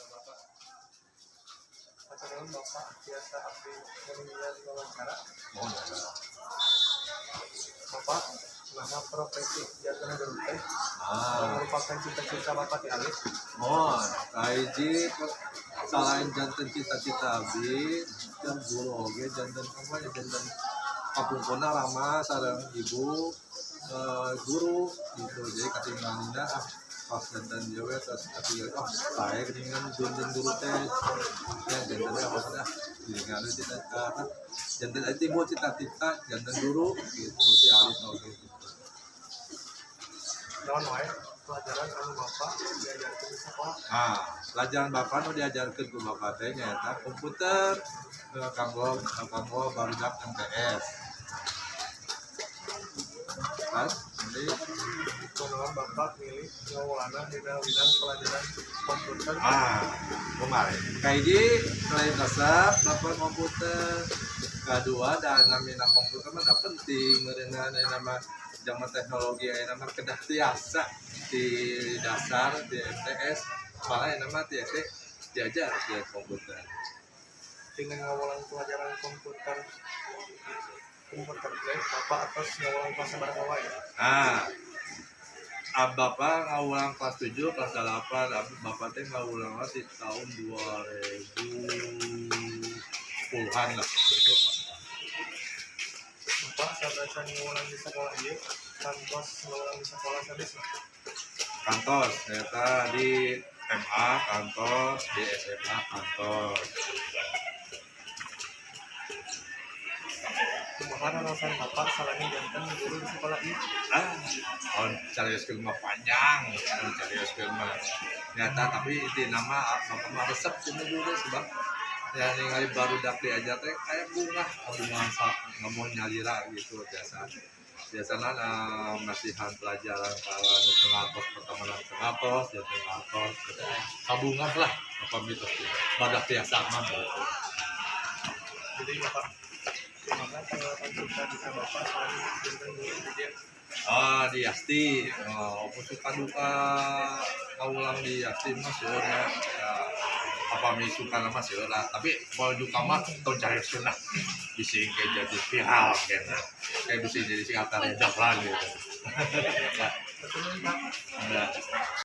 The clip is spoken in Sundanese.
Bapak. Hatur nuhun, Bapak, tiasa abdi ngiringan wawancara. Mohon. Bapak, naha profesi janten guru teh merupakan cita-cita Bapak ti alit? Oh, kahiji, selain janten cita-cita abdi dan guru oge janten apa ya, janten kapungkurna rama sareng ibu guru gitu. Jadi katingalina, ah, pas janten ieu we terus katingal, oh, sae geuningan janten guru teh ya. Janten apa dah geuningan cita apa janten timbul cita-cita janten guru gitu ti alit oge gitu. Naon wae pelajaran anu Bapak diajarkeun di sekolah? Ah, pelajaran Bapak nu diajarkeun ku Bapak teh nyaeta komputer kanggo kanggo barudak MTS. Pas, jadi Kunaon Bapak milih ngawulangna dina bidang pelajaran komputer? Ah, kemarin. Kahiji, selain resep Bapak komputer, kedua dan namina komputer mah da penting meureunna. Nama zaman teknologi aya nama kedah tiasa di dasar, di MTS, malah aya nama di SD diajar di komputer. Tina ngawulang pelajaran komputer komputer teh, Bapak atos ngawulang kelas sabaraha wae? Ah, Bapak ngawulang kelas 7, kelas 8, Bapak teh ngawulang di tahun 2010-an lah gitu, Pak. Bapak sateuacan ngawulang di sekolah ieu, kantos ngawulang di sekolah sanes? Kantos, ternyata di MA kantos, di SMA kantos. Kumaha rarasan Bapak salami janten guru di sekolah ieu? Ah, on carioskeun mah panjang, on carioskeun mah nyata, tapi di nama Bapak mah resep cenah guru, sebab ya ningali barudak diajar teh kayak bunga bunga ngomong nyalira gitu. Biasa biasanya masihan pelajaran kalau anu teu ngartos, pertemanan teu ngartos, jadi teu ngartos gitu. Kabungah lah apa mitos gitu barudak biasa mah gitu. Jadi Bapak, kumaha tanggapan suka duka Bapak salami janten guru di dieu? Ah, di Yasti, oh, apa suka duka ngawulang di Yasti mah seueurna ya, apa mi suka nama seueur lah, tapi kalau duka mah tong carieuskeun lah, bisi kayak jadi viral kayaknya, kayak bisa jadi si kata lah gitu ya. Hatur nuhun, Pak. Enggak.